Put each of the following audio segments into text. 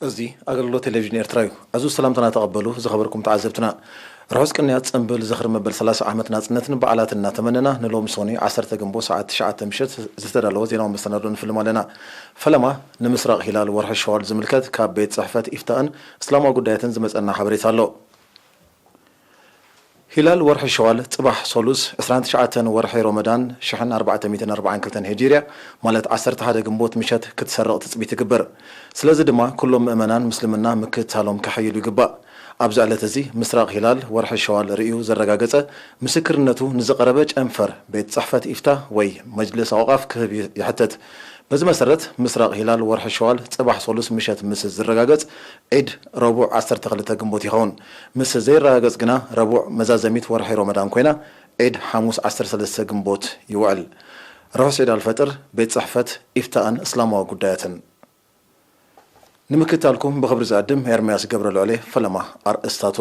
እዚ ኣገልግሎት ቴሌቪዥን ኤርትራ እዩ። ዕዙዝ ሰላምታና ተቐበሉ ዝኸበርኩም ተዓዘብትና። ርሑስ ቅንያት ጽንብል ዝኽሪ መበል ሰላሳ ዓመት ናጽነትን በዓላትን እናተመነና፣ ንሎሚ ሶኒ ዓሰርተ ግንቦት ሰዓት ትሽዓተ ምሸት ዝተዳለወ ዜናዊ መሰናዶ ንፍልም ኣለና። ፈለማ፣ ንምስራቕ ሂላል ወርሒ ሸዋል ዝምልከት ካብ ቤት ጽሕፈት ኢፍታእን እስላማዊ ጉዳያትን ዝመጸና ሓበሬታ ኣሎ። ሂላል ወርሒ ሸዋል ጽባሕ ሶሉስ ዕስራን ትሽዓተን ወርሒ ሮመዳን ሽሕን ኣርባዕተ ሚእትን ኣርባዓን ክልተን ሂጅርያ፣ ማለት ዓሰርተ ሓደ ግንቦት ምሸት ክትሰርቕ ትጽቢት ይግበር። ስለዚ ድማ ኩሎም ምእመናን ምስልምና ምክትታሎም ከሐይሉ ይግባእ። ኣብዚ ዕለት እዚ ምስራቕ ሂላል ወርሒ ሸዋል ርእዩ ዘረጋገጸ፣ ምስክርነቱ ንዝቐረበ ጨንፈር ቤት ጽሕፈት ኢፍታ ወይ መጅልስ ኣውቓፍ ክህብ ይሕተት። በዚ መሰረት ምስራቕ ሂላል ወርሒ ሸዋል ጽባሕ ሶሉስ ምሸት ምስ ዝረጋገጽ፣ ዒድ ረቡዕ ዓሰርተ ክልተ ግንቦት ይኸውን። ምስ ዘይረጋገጽ ግና ረቡዕ መዛዘሚት ወርሒ ሮመዳን ኮይና፣ ዒድ ሓሙስ ዓሰርተ ሰለስተ ግንቦት ይውዕል። ርሑስ ዒድ ኣልፈጥር። ቤት ጽሕፈት ኢፍታእን እስላማዊ ጉዳያትን። ንምክትታልኩም ብኽብሪ ዝዕድም ኤርምያስ ገብረ ልዑሌ። ፈለማ ኣርእስታቱ።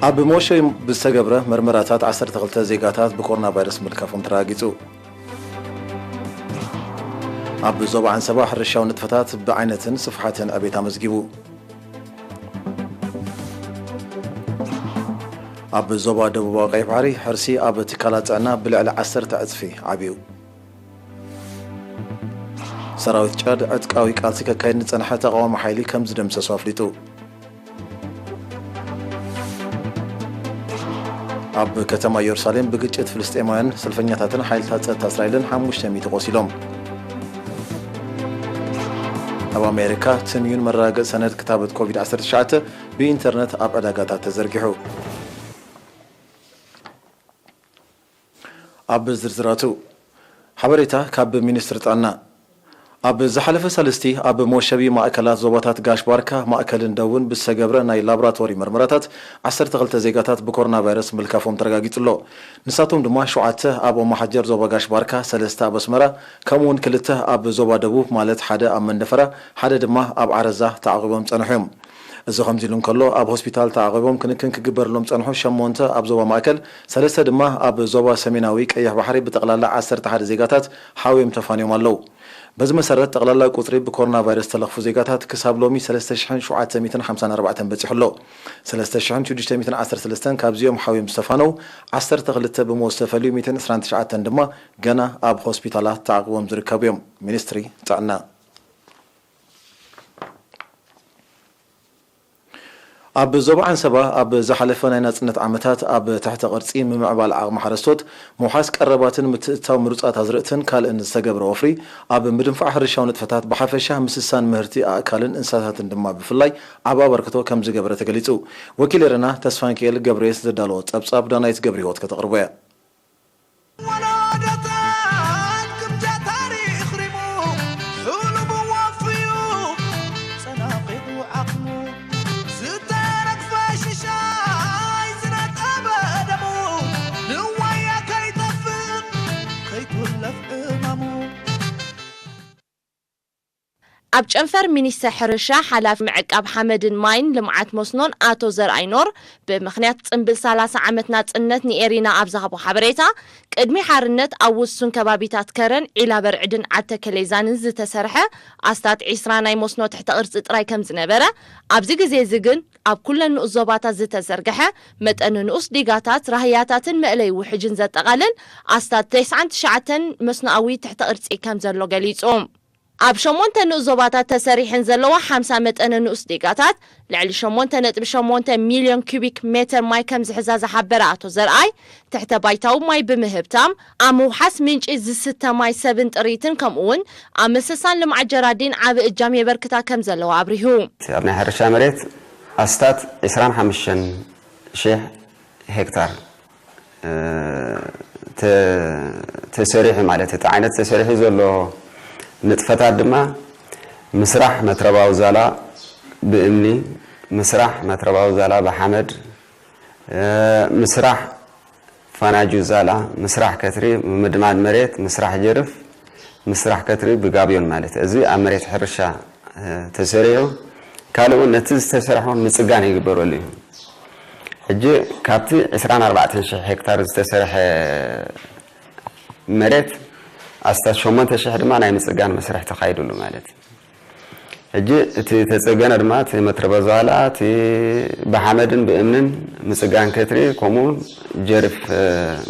ኣብ ሞሸ ብዝተገብረ መርመራታት ዓሰርተ ክልተ ዜጋታት ብኮሮና ቫይረስ ምልካፎም ተረጋጊጹ። ኣብ ዞባ ዓንሰባ ሕርሻዊ ንጥፈታት ብዓይነትን ስፍሓትን ዕቤት ኣመዝጊቡ። ኣብ ዞባ ደቡባዊ ቀይሕ ባሕሪ ሕርሲ ኣብ ትካላት ጥዕና ብልዕሊ ዓሰርተ ዕጽፊ ዓብዩ። ሰራዊት ጫድ ዕጥቃዊ ቃልሲ ከካይድ ንጸንሐ ተቓዋሚ ሓይሊ ከም ዝደምሰሶ ኣፍሊጡ። ኣብ ከተማ ኢየሩሳሌም ብግጭት ፍልስጤማውያን ሰልፈኛታትን ሓይልታት ጸጥታ እስራኤልን ሓሙሽተ ሚእቲ ቆሲሎም። ኣብ ኣሜሪካ ትምዩን መረጋገጺ ሰነድ ክታበት ኮቪድ ዓሰርተ ትሽዓተ ብኢንተርነት ኣብ ዕዳጋታት ተዘርጊሑ። ኣብ ዝርዝራቱ፣ ሓበሬታ ካብ ሚኒስትሪ ጥዕና። ኣብ ዝሓለፈ ሳልስቲ ኣብ መወሸቢ ማእከላት ዞባታት ጋሽ ባርካ፣ ማእከልን ደቡብን ብዝተገብረ ናይ ላቦራቶሪ መርመራታት ዓሰርተ ክልተ ዜጋታት ብኮሮና ቫይረስ ምልካፎም ተረጋጊጹ ኣሎ። ንሳቶም ድማ ሸውዓተ ኣብ ኦማሓጀር ዞባ ጋሽ ባርካ፣ ሰለስተ ኣብ ኣስመራ፣ ከምኡ እውን ክልተ ኣብ ዞባ ደቡብ ማለት ሓደ ኣብ መንደፈራ፣ ሓደ ድማ ኣብ ዓረዛ ተዓቒቦም ጸንሑ እዮም። እዚ ከምዚ ኢሉ እንከሎ፣ ኣብ ሆስፒታል ተዓቒቦም ክንክን ክግበረሎም ጸንሑ ሸሞንተ ኣብ ዞባ ማእከል፣ ሰለስተ ድማ ኣብ ዞባ ሰሜናዊ ቀይሕ ባሕሪ ብጠቕላላ ዓሰርተ ሓደ ዜጋታት ሓውዮም ተፋንዮም ኣለዉ። በዚ መሰረት፣ ጠቕላላ ቁጽሪ ብኮሮና ቫይረስ ዝተለኽፉ ዜጋታት ክሳብ ሎሚ ሰለስተ ሽሕን ሸውዓተ ሚእትን ሓምሳን ኣርባዕተን በጺሑ ኣሎ። ሰለስተ ሽሕን ሽዱሽተ ሚእትን ዓሰርተ ሰለስተን ካብዚኦም ሓውዮም ዝተፋነዉ፣ ዓሰርተ ክልተ ብሞት ዝተፈልዩ፣ ሚእትን ዕስራን ትሽዓተን ድማ ገና ኣብ ሆስፒታላት ተዓቒቦም ዝርከቡ እዮም። ሚኒስትሪ ጥዕና። ኣብ ዞባ ዓንሰባ ኣብ ዝሓለፈ ናይ ናጽነት ዓመታት ኣብ ትሕተ ቅርጺ ምምዕባል ዓቕሚ ሓረስቶት፣ ምውሓስ ቀረባትን ምትእትታው ምሩጻት ኣዝርእትን ካልእን ዝተገብረ ወፍሪ፣ ኣብ ምድንፋዕ ሕርሻዊ ንጥፈታት ብሓፈሻ ምስሳን ምህርቲ ኣእካልን እንስሳታትን ድማ ብፍላይ ዓቢ ኣበርክቶ ከም ዝገበረ ተገሊጹ። ወኪል ኤረና ተስፋንኪኤል ገብረየስ ዘዳለዎ ጸብጻብ ዳናይት ገብረህይወት ከተቕርቦ እያ። ወለዶታት ክምጃ ታሪኽ ሪሙ፣ ሕሉሙ ወፍዩ፣ ጸናቒቑ ዓቕሙ፣ ዝተረግፈ ሽሻይ ዝነጠበ ደሙ፣ ንዋያ ከይጠፍእ፣ ከይኩለፍ ዕማሙ። ኣብ ጨንፈር ሚኒስተር ሕርሻ ሓላፊ ምዕቃብ ሓመድን ማይን ልምዓት መስኖን ኣቶ ዘርኣይ ኖር፣ ብምኽንያት ጽምብል ሰላሳ ዓመት ናጽነት ንኤሪና ኣብ ዝሃቦ ሓበሬታ፣ ቅድሚ ሓርነት ኣብ ውሱን ከባቢታት ከረን፣ ዒላ በርዕድን ዓዲ ተከሌዛንን ዝተሰርሐ ኣስታት ዒስራ ናይ መስኖ ትሕተ ቅርጺ ጥራይ ከም ዝነበረ፣ ኣብዚ ግዜ እዚ ግን ኣብ ኩለን ንኡስ ዞባታት ዝተዘርግሐ መጠነ ንኡስ ዲጋታት፣ ራህያታትን መእለዪ ውሕጅን ዘጠቓልል ኣስታት ተስዓን ትሽዓተን መስኖኣዊ ትሕተ ቅርጺ ከም ዘሎ ገሊጹ። ኣብ ሸሞንተ ንኡስ ዞባታት ተሰሪሐን ዘለዋ ሓምሳ መጠነ ንኡስ ዲጋታት፣ ልዕሊ ሸሞንተ ነጥቢ ሸሞንተ ሚልዮን ኪዩቢክ ሜተር ማይ ከም ዝሕዛ ዝሓበረ ኣቶ ዘርኣይ፣ ትሕተ ባይታዊ ማይ ብምህብታም፣ ኣብ ምውሓስ ምንጪ ዝስተ ማይ ሰብን ጥሪትን፣ ከምኡ'ውን ኣብ ምስሳን ልምዓት ጀራዲን ዓቢ እጃም የበርክታ ከም ዘለዋ ኣብሪሁ። ኣብ ናይ ሕርሻ መሬት ኣስታት ዕስራን ሓሙሽተን ሺሕ ሄክታር ተ-፣ ተሰሪሑ ማለት፣ እቲ ዓይነት ተሰሪሑ ዘሎ ንጥፈታት ድማ ምስራሕ መትረባዊ ዛላ ብእምኒ፣ ምስራሕ መትረባዊ ዛላ ብሓመድ፣ እ፣ ምስራሕ ፋናጁ ዛላ፣ ምስራሕ ከትሪ፣ ምምድማድ መሬት፣ ምስራሕ ጀርፍ፣ ምስራሕ ከትሪ ብጋብዮን ማለት፣ እዚ ኣብ መሬት ሕርሻ፣ እ፣ ተሰሪሑ። ካልእ እውን ነቲ ዝተሰርሐ እውን ምጽጋን ይግበረሉ እዩ። ሕጂ ካብቲ ዕስራን ኣርባዕተን ሽሕ ሄክታር ዝተሰርሐ መሬት ኣስታት ሸሞንተ ሽሕ ድማ ናይ ምጽጋን መስርሕ ተኻይዱሉ ማለት እዩ። ሕጂ እቲ ተጸገነ ድማ እቲ መትረበ ዝባላ፣ እቲ ብሓመድን ብእምንን ምጽጋን ከትሪ፣ ከምኡ ጀሪፍ፣ እ፣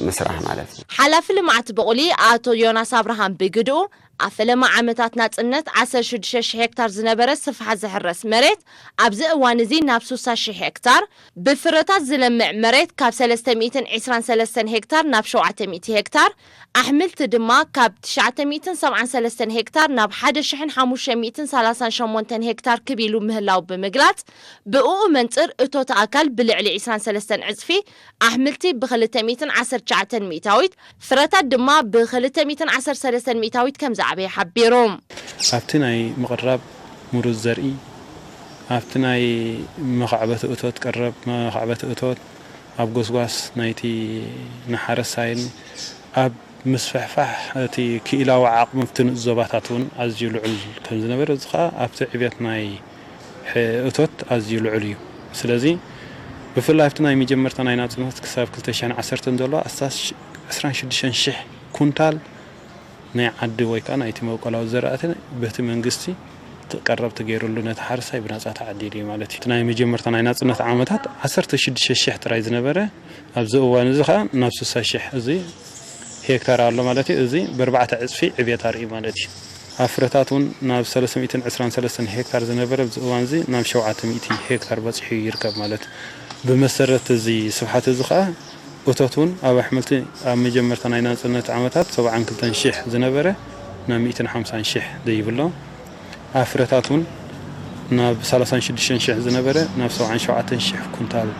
ምስራሕ ማለት እዩ። ሓላፊ ልምዓት ብቑሊ ኣቶ ዮናስ ኣብርሃም ብግድኡ፣ ኣብ ፈለማ ዓመታት ናጽነት ዓሰርተ ሽዱሽተ ሽሕ ሄክታር ዝነበረ ስፍሓት ዝሕረስ መሬት ኣብዚ እዋን እዚ ናብ ስሳ ሽሕ ሄክታር፣ ብፍረታት ዝለምዕ መሬት ካብ ሰለስተ ሚእትን ዕስራን ሰለስተን ሄክታር ናብ ሸውዓተ ሚእቲ ሄክታር፣ ኣሕምልቲ ድማ ካብ ትሽዓተ ሚእትን ሰብዓን ሰለስተን ሄክታር ናብ ሓደ ሽሕን ሓሙሽተ ሚእትን ሰላሳን ሸሞንተን ሄክታር ክብ ኢሉ ምህላው ብምግላጽ፣ ብእኡ መንጽር እቶት ኣካል ብልዕሊ ዕስራን ሰለስተን ዕጽፊ፣ ኣሕምልቲ ብክልተ ሚእትን ዓሰርተ ትሽዓተን ሚእታዊት፣ ፍረታት ድማ ብክልተ ሚእትን ዓሰርተ ሰለስተን ሚእታዊት ከም ዝዓበየ ሓቢሩ። ኣብቲ ናይ ምቕራብ ምሩዝ ዘርኢ፣ ኣብቲ ናይ መኻዕበቲ እቶት ቀረብ መኻዕበቲ እቶት፣ ኣብ ጎስጓስ ናይቲ ንሓረሳይን ኣብ ምስፍሕፋሕ እቲ ክኢላዊ ዓቕሚ ኣብቲ ንኡስ ዞባታት እውን ኣዝዩ ልዑል ከም ዝነበረ፣ እዚ ኸኣ ኣብቲ ዕብየት ናይ ሕ-፣ እቶት ኣዝዩ ልዑል እዩ። ስለዚ ብፍላይ ኣብቲ ናይ መጀመርታ ናይ ናጽነት ክሳብ ክልተ ሽሕን ዓሰርተን ዘሎ ኣስታት ዕስራን ሽዱሽተን ሽሕ ኩንታል ናይ ዓዲ ወይ ከኣ ናይቲ መብቆላዊ ዘራእቲ በቲ መንግስቲ ቀረብ ተገይሩሉ ነቲ ሓረስታይ ብናጻ ተዓዲሉ እዩ ማለት እዩ። እቲ ናይ መጀመርታ ናይ ናጽነት ዓመታት ዓሰርተ ሽዱሽተ ሽሕ ጥራይ ዝነበረ ኣብዚ እዋን እዚ ከኣ ናብ ስሳ ሽሕ እዚ ሄክታር ኣሎ ማለት እዩ። እዚ ብኣርባዕተ ዕጽፊ ዕብየት ኣርእዩ ማለት እዩ። ኣብ ፍረታት እውን ናብ ሰለስተ ሚእትን ዕስራን ሰለስተን ሄክታር ዝነበረ ኣብዚ እዋን እዚ ናብ ሸውዓተ ሚእቲ ሄክታር በጺሑ ይርከብ ማለት እዩ። ብመሰረት እዚ ስፍሓት እዚ ከኣ እቶት እውን ኣብ ኣሕምልቲ ኣብ መጀመርታ ናይ ናጽነት ዓመታት ሰብዓን ክልተን ሽሕ ዝነበረ ናብ ሚእትን ሓምሳን ሽሕ ደይቡ ኣሎ። ኣብ ፍረታት እውን ናብ ሰላሳን ሽዱሽተን ሽሕ ዝነበረ ናብ ሰብዓን ሸውዓተን ሽሕ ኩንታል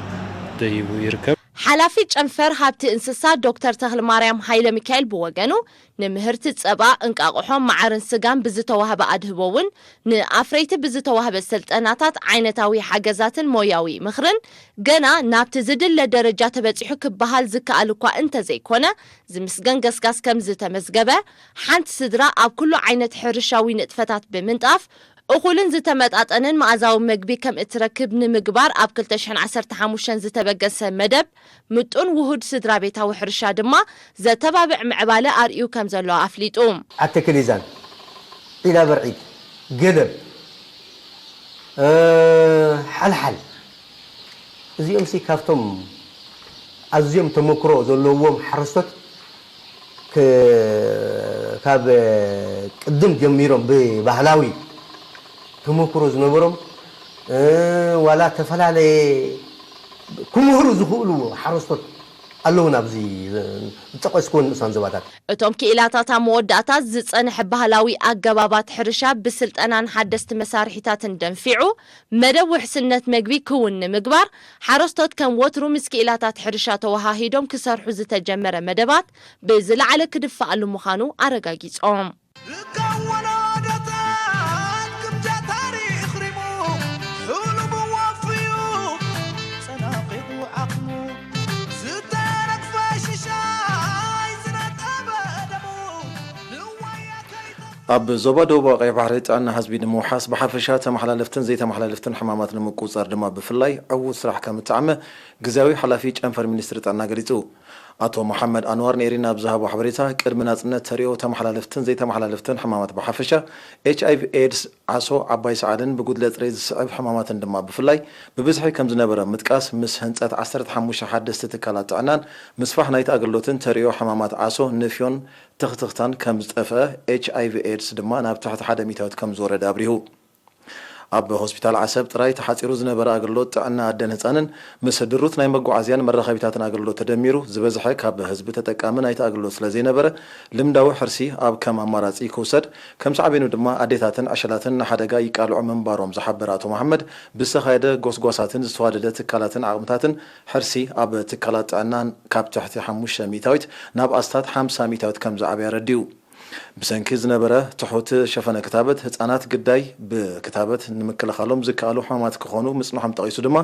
ደይቡ ይርከብ። ሓላፊ ጨንፈር ሃብቲ እንስሳ ዶክተር ተኽለማርያም ሃይለ ሚካኤል ብወገኑ፣ ንምህርቲ ጸባ፣ እንቃቑሖ፣ መዓርን ስጋን ብዝተዋህበ ኣድህቦ እውን ንኣፍረይቲ ብዝተዋህበ ስልጠናታት፣ ዓይነታዊ ሓገዛትን ሞያዊ ምኽርን ገና ናብቲ ዝድለ ደረጃ ተበጺሑ ክበሃል ዝከኣል እኳ እንተዘይኮነ፣ ዝምስገን ገስጋስ ከም ዝተመዝገበ፣ ሓንቲ ስድራ ኣብ ኩሉ ዓይነት ሕርሻዊ ንጥፈታት ብምንጣፍ፣ እኹልን ዝተመጣጠነን መኣዛዊ መግቢ ከም እትረክብ ንምግባር ኣብ ክልተ ሽሕን ዓሰርተ ሓሙሽተን ዝተበገሰ መደብ ምጡን ውሁድ ስድራ ቤታዊ ሕርሻ ድማ ዘተባብዕ ምዕባለ ኣርእዩ ከም ዘሎ ኣፍሊጡ። ዓተክሊዛን፣ ዒላ በርዒድ፣ ገለብ፣ እ፣ ሓልሓል፣ እዚኦም ሲ ካብቶም ኣዝዮም ተመክሮ ዘለዎም ሓረስቶት ክ-፣ ካብ ቅድም ጀሚሮም ብባህላዊ ተመክሮ ዝነበሮም፣ እ፣ ዋላ ተፈላለየ ክምህሩ ዝኽእሉ ሓረስቶት ኣለዉና ኣብዚ ዝጠቐስኩወን ንኡሳን ዞባታት። እቶም ክኢላታት ኣብ መወዳእታ ዝጸንሐ ባህላዊ ኣገባባት ሕርሻ ብስልጠናን ሓደስቲ መሳርሒታትን ደንፊዑ፣ መደብ ውሕስነት መግቢ ክውን ንምግባር፣ ሓረስቶት ከም ወትሩ ምስ ክኢላታት ሕርሻ ተወሃሂዶም ክሰርሑ ዝተጀመረ መደባት ብዝለዓለ ክድፈኣሉ ምዃኑ ኣረጋጊጾም። ርካብ ወለዶታት ክብጃ ታሪኽ ሪሙ፣ ሕሉሙ ወፍዩ፣ ጸናቒቑ ዓቕሙ፣ ዝተረግፈ ሽሻይ ዝነጠበ ደሙ፣ ንዋያ ከይጠ- ኣብ ዞባ ደቡባዊ ቀይሕ ባሕሪ ጥዕና ህዝቢ ንምውሓስ ብሓፈሻ ተመሓላለፍትን ዘይተመሓላለፍትን ሕማማት ንምቁጽጻር ድማ ብፍላይ ዕዉት ስራሕ ከም እተዓመ ግዝያዊ ሓላፊ ጨንፈር ሚኒስትሪ ጥዕና ገሊጹ። ኣቶ መሓመድ ኣንዋር ንኤሪና ኣብ ዝሃቦ ሓበሬታ፣ ቅድሚ ናጽነት ተርእዮ ተመሓላለፍትን ዘይተመሓላለፍትን ሕማማት ብሓፈሻ፣ ኤች ኣይ ቪ ኤድስ፣ ዓሶ፣ ዓባይ ሰዓልን ብጉድለ ጽሬት ዝስዕብ ሕማማትን ድማ ብፍላይ ብብዝሒ ከም ዝነበረ ምጥቃስ፣ ምስ ህንጸት ዓሰርተ ሓሙሽተ ሓደስቲ ትካላት ጥዕናን ምስፋሕ ናይቲ ኣገልግሎትን ተርእዮ ሕማማት ዓሶ፣ ንፍዮን ትኽትኽታን ከም ዝጠፍአ፣ ኤች ኣይ ቪ ኤድስ ድማ ናብ ትሕቲ ሓደ ሚእታዊት ከም ዝወረደ ኣብሪሁ። ኣብ ሆስፒታል ዓሰብ ጥራይ ተሓጺሩ ዝነበረ ኣገልግሎት ጥዕና ኣደን ህጻንን ምስ ድሩት ናይ መጓዓዝያን መራኸቢታትን ኣገልግሎት ተደሚሩ፣ ዝበዝሐ ካብ ህዝቢ ተጠቃሚ ናይቲ ኣገልግሎት ስለ ዘይነበረ፣ ልምዳዊ ሕርሲ ኣብ ከም ኣማራጺ ክውሰድ፣ ከም ሳዕቤኑ ድማ ኣዴታትን ዕሸላትን ንሓደጋ ይቃልዑ ምንባሮም ዝሓበረ ኣቶ መሓመድ፣ ብዝተኻየደ ጎስጓሳትን ዝተዋደደ ትካላትን ዓቕምታትን፣ ሕርሲ ኣብ ትካላት ጥዕና ካብ ትሕቲ ሓሙሽተ ሚእታዊት ናብ ኣስታት ሓምሳ ሚእታዊት ከም ዝዓበየ ኣረዲኡ። ብሰንኪ ዝነበረ ትሑት ሸፈነ ክታበት፣ ህጻናት ግዳይ ብክታበት ንምክልኻሎም ዝከኣሉ ሕማማት ክኾኑ ምጽንሖም ጠቒሱ ድማ፣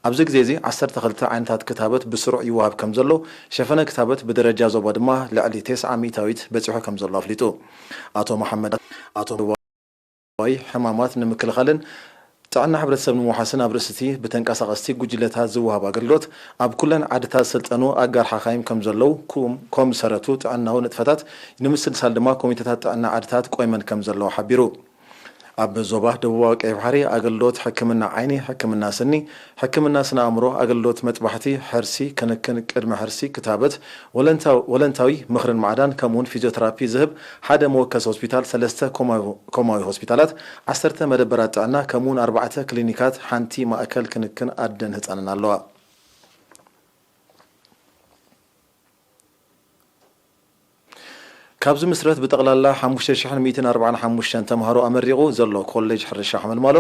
ኣብዚ ግዜ እዚ ዓሰርተ ክልተ ዓይነታት ክታበት ብስሩዕ ይወሃብ ከም ዘሎ፣ ሸፈነ ክታበት ብደረጃ ዞባ ድማ ልዕሊ ተስዓ ሚእታዊት በጺሑ ከም ዘሎ ኣፍሊጡ። ኣቶ መሓመድ፣ ኣቶ ዋይ ሕማማት ንምክልኻልን ጥዕና ሕብረተሰብ ንምውሓስን ኣብ ርእሲ እቲ ብተንቀሳቐስቲ ጉጅለታት ዝወሃብ ኣገልግሎት ኣብ ኩለን ዓድታት ዝሰልጠኑ ኣጋር ሓኻይም ከም ዘለዉ፣ ኮም-፣ ኮምሰረቱ ጥዕናዊ ንጥፈታት ንምስልሳል ድማ ኮሚተታት ጥዕና ዓድታት ቆይመን ከም ዘለዋ ሓቢሩ። ኣብ ዞባ ደቡባዊ ቀይሕ ባሕሪ ኣገልግሎት ሕክምና ዓይኒ፣ ሕክምና ስኒ፣ ሕክምና ስነ ኣእምሮ፣ ኣገልግሎት መጥባሕቲ፣ ሕርሲ፣ ክንክን ቅድመ ሕርሲ፣ ክታበት፣ ወለንታዊ፣ ወለንታዊ ምኽርን ማዕዳን ከምኡውን ፊዚዮተራፒ ዝህብ ሓደ መወከሲ ሆስፒታል፣ ሰለስተ ኮማዊ፣ ኮማዊ ሆስፒታላት፣ ዓሰርተ መደበራት ጥዕና ከምኡውን ኣርባዕተ ክሊኒካት፣ ሓንቲ ማእከል ክንክን ኣደን ህጻንን ኣለዋ። ካብ ዝምስረት ብጠቕላላ ሓሙሽተ ሽሕን ሚእትን ኣርባዓን ሓሙሽተን ተምሃሮ ኣመሪቑ ዘሎ ኮሌጅ ሕርሻ ሓመልማሎ፣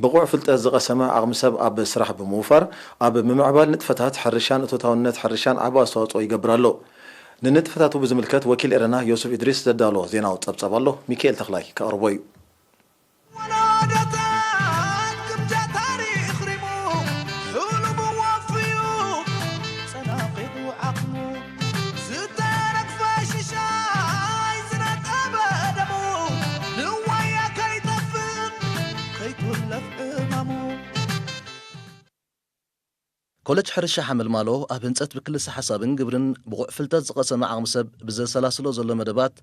ብቑዕ ፍልጠት ዝቐሰመ ዓቕሚ ሰብ ኣብ ስራሕ ብምውፋር፣ ኣብ ምምዕባል ንጥፈታት ሕርሻን እቶታውነት ሕርሻን ዓቢ ኣስተዋጽኦ ይገብር ኣሎ። ንንጥፈታቱ ብዝምልከት ወኪል ኤረና ዮሱፍ ኢድሪስ ዘዳሎ ዜናዊ ጸብጻብ ኣሎ፣ ሚካኤል ተኽላይ ከቕርቦ እዩ። ወለዶታት ግምጃ ታሪኽ ሪሙ፣ ሕሉሙ ወፍዩ፣ ጸናቒቑ ዓቕሙ፣ ዝተረግፈ ሽሻይ ዝነጠበ ደሙ፣ ንዋያ ከይጠፍእ፣ ከይትውለፍ ዕማሙ። ኮለጅ ሕርሻ ሓመልማሎ ኣብ ህንጸት ብክልሰ ሓሳብን ግብርን ብቑዕ ፍልጠት ዝቐሰመ ዓቕሚ ሰብ ብዘሰላስሎ ዘሎ መደባት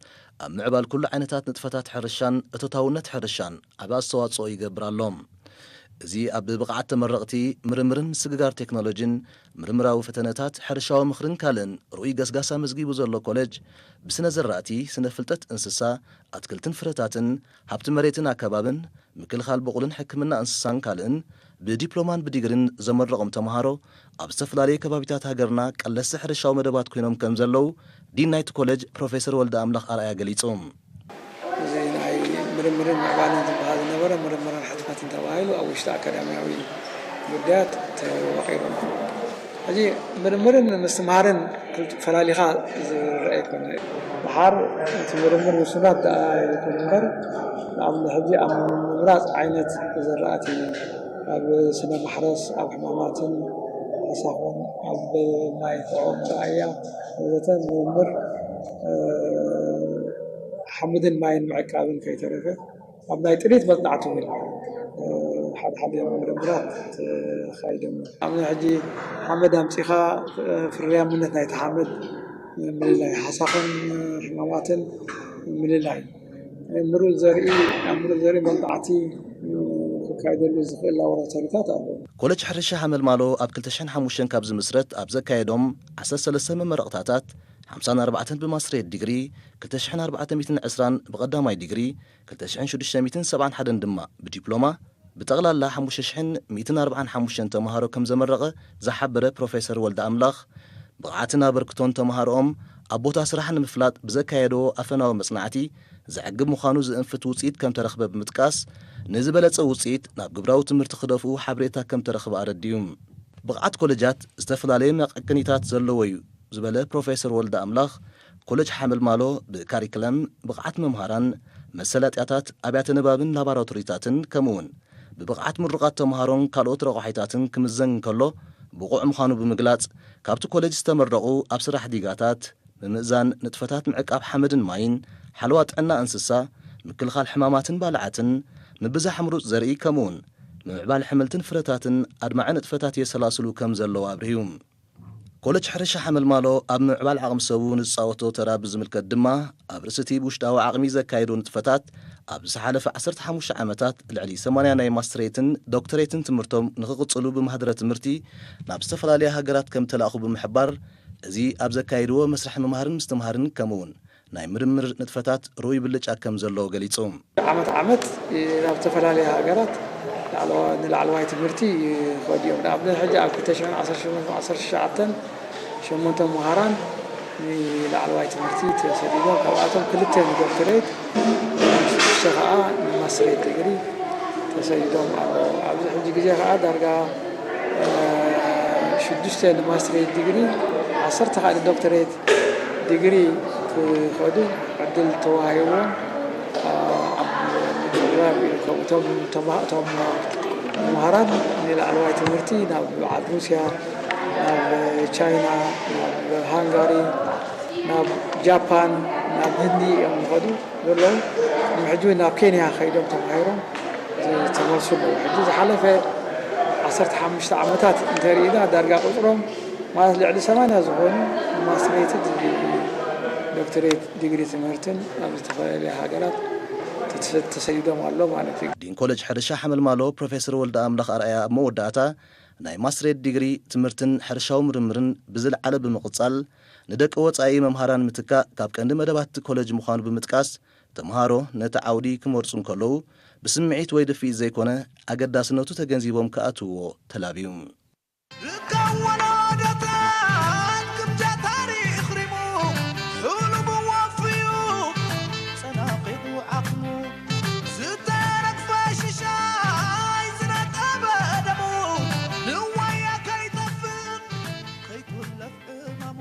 ኣብ ምዕባል ኩሉ ዓይነታት ንጥፈታት ሕርሻን እቶታውነት ሕርሻን ዓቢ ኣስተዋጽኦ ይገብር ኣሎ። እዚ ኣብ ብቕዓት ተመረቕቲ፣ ምርምርን ስግጋር ቴክኖሎጂን፣ ምርምራዊ ፈተነታት፣ ሕርሻዊ ምኽርን ካልእን ርኡይ ገስጋስ ኣመዝጊቡ ዘሎ ኮለጅ ብስነ ዘራእቲ፣ ስነ ፍልጠት እንስሳ፣ ኣትክልትን ፍረታትን፣ ሃብቲ መሬትን ኣከባብን፣ ምክልኻል በቑልን ሕክምና እንስሳን ካልእን ብዲፕሎማን ብዲግሪን ዘመረቑም ተምሃሮ ኣብ ዝተፈላለዩ ከባቢታት ሃገርና ቀለስቲ ሕርሻዊ መደባት ኮይኖም ከም ዘለዉ ዲን ናይቲ ኮለጅ ፕሮፌሰር ወልደኣምላኽ ኣርኣያ ገሊጹ። እዚ ናይ ምርምርን ምዕባለን ዝበሃል ዝነበረ ምርምርን ሕትመትን ተባሂሉ ኣብ ውሽጢ ኣካዳሚያዊ ጉዳያት ተዋቒሩ ኣሎ። ሕጂ ምርምርን ምስትምሃርን ክልቲኡ ፈላሊኻ ዝረኣ ኣይኮነ። ድሓር እቲ ምርምር ውሱናት ደኣ ይኹን እምበር ንኣብነት ሕጂ ኣብ ምምራፅ ዓይነት ዘራእቲ ኣብ ስነ ማሕረስ ኣብ ሕማማትን ሓሳኹን ኣብ ማይ ፍዖ መርኣያ ወዘተ ምርምር ሓመድን ማይን ምዕቃብን ከይተረፈ ኣብ ናይ ጥሪት መጽናዕቲ እውን ሓደ ሓደ ምርምራት ተኻይዶም እዮም። ኣብ ሕጂ ሓመድ ኣምጺኻ ፍርያምነት ናይቲ ሓመድ ምልላይ፣ ሓሳኹን ሕማማትን ምልላይ፣ ምሩፅ ዘርኢ ኣብ ምሩፅ ዘርኢ መጽናዕቲ ክካየደሉ ዝኽእል ላቦራቶሪታት ኣለዉ። ኮለጅ ሕርሻ ሓመልማሎ ኣብ ክልተ ሽሕን ሓሙሽተን ካብ ዝምስረት ኣብ ዘካየዶም ዓሰርተ ሰለስተ መመረቕታታት ሓምሳን ኣርባዕተን ብማስትሬት ዲግሪ፣ ክልተ ሽሕን ኣርባዕተ ሚእትን ዕስራን ብቐዳማይ ዲግሪ፣ ክልተ ሽሕን ሽዱሽተ ሚእትን ሰብዓን ሓደን ድማ ብዲፕሎማ፣ ብጠቕላላ ሓሙሽተ ሽሕን ሚእትን ኣርባዓን ሓሙሽተን ተምሃሮ ከም ዘመረቐ ዝሓበረ ፕሮፌሰር ወልደኣምላኽ፣ ብቕዓትን ኣበርክቶን ተምሃሮኦም ኣብ ቦታ ስራሕ ንምፍላጥ ብዘካየድዎ ኣፈናዊ መጽናዕቲ ዘዕግብ ምዃኑ ዝእንፍት ውጽኢት ከም ተረኽበ ብምጥቃስ፣ ንዝበለጸ ውጽኢት ናብ ግብራዊ ትምህርቲ ክደፍኡ ሓበሬታ ከም ተረኽበ ኣረዲኡ። ብቕዓት ኮለጃት ዝተፈላለየ መቐቅኒታት ዘለዎ እዩ ዝበለ ፕሮፌሰር ወልደኣምላኽ፣ ኮለጅ ሓመልማሎ ብካሪክለም፣ ብቕዓት መምሃራን፣ መሰላጥያታት ኣብያተ ንባብን ላባራቶሪታትን ከምኡውን ብብቕዓት ምሩቓት ተምሃሮን ካልኦት ረቋሒታትን ክምዘን እንከሎ ብቑዕ ምዃኑ ብምግላጽ፣ ካብቲ ኮለጅ ዝተመረቑ ኣብ ስራሕ ዲጋታት፣ ምምእዛን ንጥፈታት ምዕቃብ ሓመድን ማይን፣ ሓለዋ ጥዕና እንስሳ፣ ምክልኻል ሕማማትን ባልዓትን፣ ምብዛሕ ምሩፅ ዘርኢ ከምኡውን ምምዕባል ኣሕምልትን ፍረታትን ኣድማዒ ንጥፈታት የሰላስሉ ከም ዘለዉ ኣብርሂ። ኮለጅ ሕርሻ ሓመልማሎ ኣብ ምምዕባል ዓቕሚ ሰቡ ንዝፃወቶ ተራ ብዝምልከት ድማ ኣብ ርእሲ እቲ ብውሽጣዊ ዓቕሚ ዘካየዶ ንጥፈታት ኣብ ዝሓለፈ ዓሰርተ ሓሙሽተ ዓመታት ልዕሊ ሰማንያ ናይ ማስትሬትን ዶክተሬትን ትምህርቶም ንኽቕፅሉ ብማህደረ ትምህርቲ ናብ ዝተፈላለያ ሃገራት ከም ተላእኹ ብምሕባር እዚ ኣብ ዘካየድዎ መስርሕ ምምሃርን ምስትምሃርን ከምኡውን ናይ ምርምር ንጥፈታት ርኡይ ብልጫ ከም ዘለዎ ገሊጹ። ዓመት ዓመት ናብ ዝተፈላለያ ሃገራት ንላዕለዋይ ትምህርቲ ይኸዱ እዮም። ንኣብነት ሕጂ ኣብ ክልተ ሽሕን ዓሰርተ ሸሞንተን ዓሰርተ ትሽዓተን ሸሞንተ ምሃራን ንላዕለዋይ ትምህርቲ ተሰዲዶም፣ ካብኣቶም ክልተ ንዶክተሬት፣ ሽዱሽተ ከዓ ንማስትሬት ዲግሪ ተሰዲዶም ኣለዉ። ኣብዚ ሕጂ ግዜ ከዓ ዳርጋ ሽዱሽተ ንማስትሬት ዲግሪ፣ ዓሰርተ ከዓ ንዶክተሬት ዲግሪ ክኸዱ ዕድል ተዋሂብዎም ኣብ ምድርባር ይርከቡ። እቶም ተማ- እቶም መምሃራን ንላዕለዋይ ትምህርቲ ናብ ዓዲ ሩስያ፣ ናብ ቻይና፣ ናብ ሃንጋሪ፣ ናብ ጃፓን፣ ናብ ህንዲ እዮም ዝኸዱ ዘለዉ። ሕጂ እውን ናብ ኬንያ ከይዶም ተማሂሮም ተመልሱ ኣለዉ። ሕጂ ዝሓለፈ ዓሰርተ ሓሙሽተ ዓመታት እንተርኢና፣ ዳርጋ ቁጽሮም ማለት ልዕሊ ሰማንያ ዝኾኑ ማስትሬት ዶክትሬት ዲግሪ ትምህርትን ኣብ ዝተፈላለያ ሃገራት ተሰ-፣ ተሰይዶም ኣሎ ማለት እዩ። ዲን ኮለጅ ሕርሻ ሓመልማሎ ፕሮፌሰር ወልደ ኣምላኽ ኣርኣያ ኣብ መወዳእታ፣ ናይ ማስትሬት ዲግሪ ትምህርትን ሕርሻዊ ምርምርን ብዝለዓለ ብምቕጻል፣ ንደቂ ወጻኢ መምሃራን ምትካእ ካብ ቀንዲ መደባት እቲ ኮለጅ ምዃኑ ብምጥቃስ፣ ተምሃሮ ነቲ ዓውዲ ክመርጹ እንከለዉ፣ ብስምዒት ወይ ድፍኢት ዘይኮነ፣ ኣገዳስነቱ ተገንዚቦም ክኣትውዎ ተላብዩ። ርካብ ወለዶታት ክብጃ ታሪኽ ሪሙ፣ ሕሉም ወፍዩ፣ ጸናቒቑ ዓቕሙ፣ ዝተረግፈ ሽሻይ ዝነጠበ ደሙ፣ ንዋያ ከይጠፍእ፣ ከይኩለፍ ዕማሙ።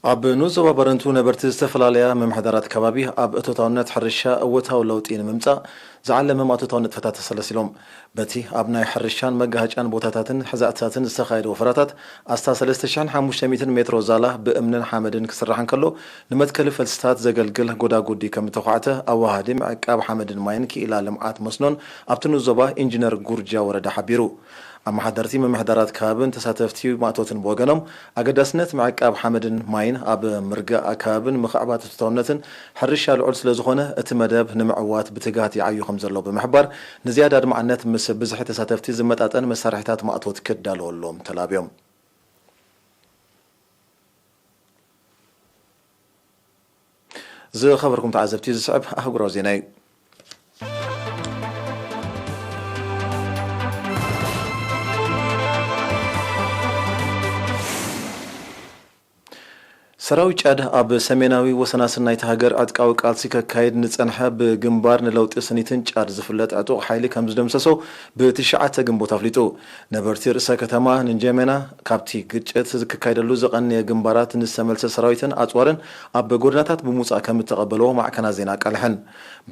ኣብ ንኡስ ዞባ ባረንቱ ነበርቲ ዝተፈላለያ ምምሕዳራት ከባቢ ኣብ እቶታውነት ሕርሻ እወታዊ ለውጢ ንምምጻእ ዝዓለመ ማእቶታዊ ንጥፈታት ተሰለሲሎም። በቲ ኣብ ናይ ሕርሻን መጋሃጫን ቦታታትን ሕዛእትታትን ዝተኻየደ ወፈራታት ኣስታ ሰለስተ ሽሕን ሓሙሽተ ሚእትን ሜትሮ ዛላ ብእምንን ሓመድን ክስራሕ እንከሎ፣ ንመትከሊ ፈልስታት ዘገልግል ጎዳጉዲ ከም እተዃዕተ ኣዋሃዲ ምዕቃብ ሓመድን ማይን ክኢላ ልምዓት መስኖን ኣብቲ ንኡስ ዞባ ኢንጂነር ጉርጃ ወረዳ ሓቢሩ። ኣመሓደርቲ ምምሕዳራት ከባብን ተሳተፍቲ ማእቶትን ብወገኖም፣ ኣገዳስነት ምዕቃብ ሓመድን ማይን ኣብ ምርጋእ ኣከባብን ምኽዕባት እቶታውነትን ሕርሻ ልዑል ስለ ዝኾነ፣ እቲ መደብ ንምዕዋት ብትግሃት ይዓዩ ከም ዘሎ ብምሕባር፣ ንዝያዳ ኣድማዕነት ምስ ብዝሒ ተሳተፍቲ ዝመጣጠን መሳርሒታት ማእቶት ክዳለወሎም ተላብዮም። ዝኸበርኩም ተዓዘብቲ፣ ዝስዕብ ኣህጉራዊ ዜና እዩ። ሰራዊት ጫድ ኣብ ሰሜናዊ ወሰናስን ናይታ ሃገር ዕጥቃዊ ቃልሲ ከካይድ ንጸንሐ ብግንባር ንለውጢ ስኒትን ጫድ ዝፍለጥ ዕጡቕ ሓይሊ ከም ዝደምሰሶ ብትሽዓተ ግንቦት ኣፍሊጡ። ነበርቲ ርእሰ ከተማ ንንጀሜና ካብቲ ግጭት ዝክካየደሉ ዝቐነየ ግንባራት ንዝተመልሰ ሰራዊትን ኣጽዋርን ኣብ ጎደናታት ብምውጻእ ከም እተቐበልዎ ማዕከናት ዜና ኣቃልሐን።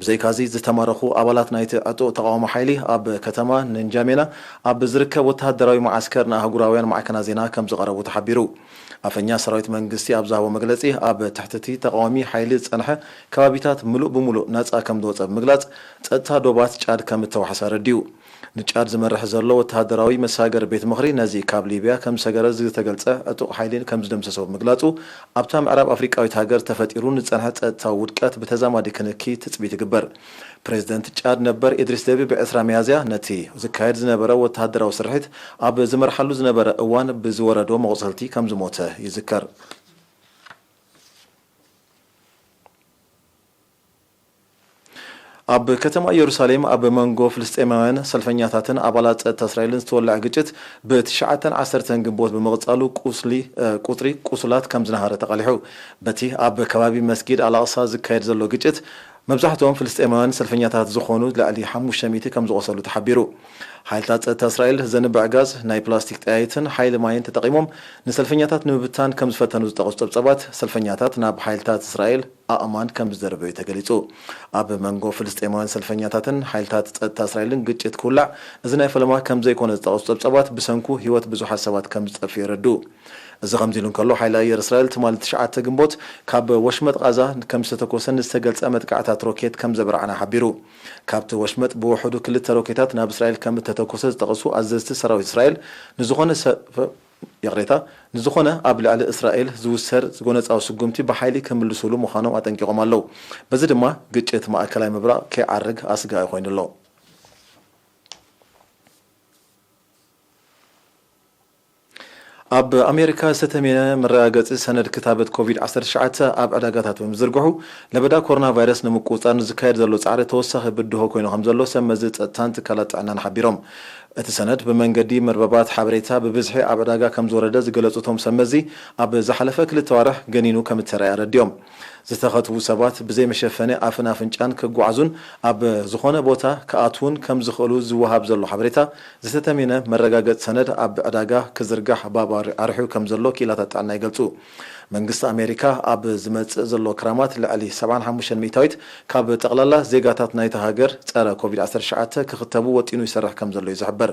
ብዘይካዚ ዝተማረኹ ኣባላት ናይቲ ዕጡቕ ተቓውሞ ሓይሊ ኣብ ከተማ ንንጃሜና ኣብ ዝርከብ ወተሃደራዊ መዓስከር ንኣህጉራውያን ማዕከናት ዜና ከም ዝቐረቡ ተሓቢሩ። ኣፈኛ ሰራዊት መንግስቲ ኣብ ዝሃቦ መግለጺ፣ ኣብ ትሕቲ እቲ ተቓዋሚ ሓይሊ ዝጸንሐ ከባቢታት ምሉእ ብምሉእ ናጻ ከም ዝወጸ ብምግላጽ፣ ጸጥታ ዶባት ጫድ ከም እተዋሕሰ ኣረዲኡ። ንጫድ ዝመርሕ ዘሎ ወተሃደራዊ መሳገሪ ቤት ምኽሪ ነዚ ካብ ሊብያ ከም ዝሰገረ ዝተገልጸ ዕጡቕ ሓይሊ ከም ዝደምሰሶ ብምግላጹ፣ ኣብታ ምዕራብ ኣፍሪቃዊት ሃገር ተፈጢሩ ንጸንሐ ጸጥታዊ ውድቀት ብተዛማዲ ክንኪ ትጽቢት ይግበር። ፕሬዚደንት ጫድ ነበር ኢድሪስ ደቢ ብዕስራ ሚያዝያ ነቲ ዝካየድ ዝነበረ ወተሃደራዊ ስርሒት ኣብ ዝመርሓሉ ዝነበረ እዋን ብዝወረዶ መቑሰልቲ ከም ዝሞተ ይዝከር። ኣብ ከተማ ኢየሩሳሌም ኣብ መንጎ ፍልስጤማውያን ሰልፈኛታትን ኣባላት ጸጥታ እስራኤልን ዝተወልዐ ግጭት ብትሽዓተን ዓሰርተን ግንቦት ብምቕጻሉ ቁስሊ፣ እ፣ ቁጽሪ ቁሱላት ከም ዝነሃረ ተቓሊሑ። በቲ ኣብ ከባቢ መስጊድ ኣልኣቕሳ ዝካየድ ዘሎ ግጭት መብዛሕትኦም ፍልስጤማውያን ሰልፈኛታት ዝኾኑ ልዕሊ ሓሙሽተ ሚእቲ ከም ዝቖሰሉ ተሓቢሩ። ሓይልታት ጸጥታ እስራኤል ዘንብዕ ጋዝ፣ ናይ ፕላስቲክ ጠያይትን ሓይሊ ማይን ተጠቒሞም ንሰልፈኛታት ንምብታን ከም ዝፈተኑ ዝጠቐሱ ጸብጻባት፣ ሰልፈኛታት ናብ ሓይልታት እስራኤል ኣእማን ከም ዝደርበዩ ተገሊጹ። ኣብ መንጎ ፍልስጤማውያን ሰልፈኛታትን ሓይልታት ጸጥታ እስራኤልን ግጭት ክውላዕ እዚ ናይ ፈለማ ከም ዘይኮነ ዝጠቐሱ ጸብጻባት፣ ብሰንኩ ህይወት ብዙሓት ሰባት ከም ዝጠፍእ የረድኡ። እዚ ከምዚ ኢሉ እንከሎ፣ ሓይሊ ኣየር እስራኤል ትማሊ ትሽዓተ ግንቦት ካብ ወሽመጥ ቓዛ ከም ዝተተኮሰ ንዝተገልጸ መጥቃዕታት ሮኬት ከም ዘብርዓና ሓቢሩ። ካብቲ ወሽመጥ ብውሑዱ ክልተ ሮኬታት ናብ እስራኤል ከም እተተኮሰ ዝጠቐሱ ኣዘዝቲ ሰራዊት እስራኤል፣ ንዝኾነ ሰ-፣ ይቕሬታ፣ ንዝኾነ ኣብ ልዕሊ እስራኤል ዝውሰድ ጎነጻዊ ስጉምቲ ብሓይሊ ክምልሱሉ ምዃኖም ኣጠንቂቖም ኣለዉ። በዚ ድማ ግጭት ማእከላይ ምብራቕ ከይዓርግ ኣስጋኢ ኮይኑ ኣሎ። ኣብ ኣሜሪካ ዝተተምየ መረጋገጺ ሰነድ ክታበት ኮቪድ ዓሰርተ ትሽዓተ ኣብ ዕዳጋታት ብምዝርግሑ፣ ለበዳ ኮሮና ቫይረስ ንምቁጽጻር ንዝካየድ ዘሎ ጻዕሪ ተወሳኺ ብድሆ ኮይኑ ከም ዘሎ ሰብ መዚ ጸጥታን ትካላት ጥዕናን ሓቢሮም። እቲ ሰነድ ብመንገዲ መርበባት ሓበሬታ ብብዝሒ ኣብ ዕዳጋ ከም ዝወረደ ዝገለጹ እቶም ሰብ መዚ፣ ኣብ ዝሓለፈ ክልተ ኣዋርሕ ገኒኑ ከም እተራእየ ኣረዲኦም። ዝተኸትቡ ሰባት ብዘይ መሸፈኒ ኣፍን ኣፍንጫን ክጓዓዙን ኣብ ዝኾነ ቦታ ክኣትዉን ከም ዝኽእሉ ዝወሃብ ዘሎ ሓበሬታ ዝተተሜነ መረጋገጺ ሰነድ ኣብ ዕዳጋ ክዝርጋሕ ባብ ኣር-፣ ኣርሒቑ ከም ዘሎ ክኢላታት ጥዕና ይገልጹ። መንግስቲ ኣሜሪካ ኣብ ዝመጽእ ዘሎ ክራማት ልዕሊ ሰብዓን ሓሙሽተን ሚእታዊት ካብ ጠቕላላ ዜጋታት ናይታ ሃገር ጸረ ኮቪድ ዓሰርተ ትሽዓተ ክኽተቡ ወጢኑ ይሰርሕ ከም ዘሎ እዩ ዝሕበር።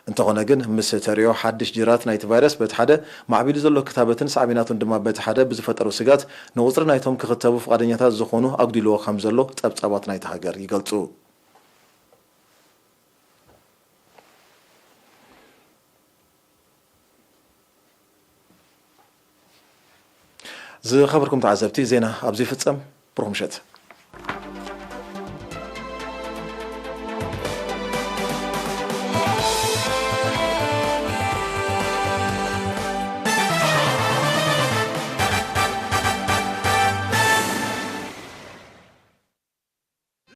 እንተኾነ ግን፣ ምስ ተርእዮ ሓድሽ ጅራት ናይቲ ቫይረስ በቲ ሓደ፣ ማዕቢሉ ዘሎ ክታበትን ሳዕቤናቱን ድማ በቲ ሓደ ብዝፈጠሮ ስግኣት፣ ንቑጽሪ ናይቶም ክኽተቡ ፍቓደኛታት ዝኾኑ ኣጉዲልዎ ከም ዘሎ ጸብጻባት ናይታ ሃገር ይገልጹ። ዝኸበርኩም ተዓዘብቲ፣ ዜና ኣብዚ ይፍጸም። ብሩኽ ምሸት።